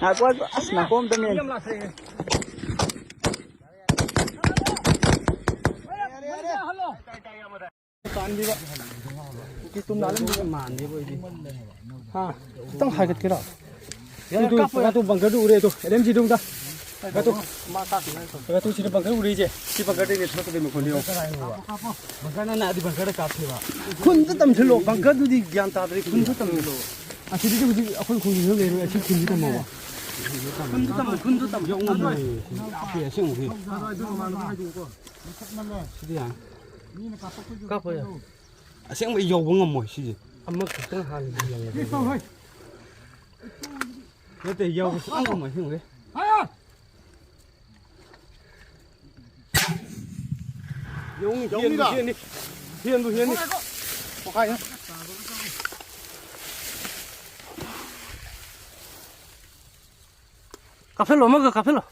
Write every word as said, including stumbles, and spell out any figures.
Ngaipo, ngaipo, asna kom tami. Ha, tang hai kat kira. Tu, tu, tu bunker tu ure tu. L M G dung ta. Ka tu. Ka tu sini bunker uri je. Si bunker ni thot de mo khoni. Bunker na na di bunker ka thi ba. Khun tu tam thilo bunker tu di gyan ta de khun tu tam thilo. A si di di a khun khun ni le a si khun tu tam ba. Khun tu tam khun tu tam. Yong mo. A si a sing u hi. Si di a. Ka pa ya. A sing mo yong mo mo si. A ma ka ta ha ni yang. Nate yong mo mo si. Yong, yong hian, da. Hian, hian, hian. Ka phelo ma ka, ka phelo.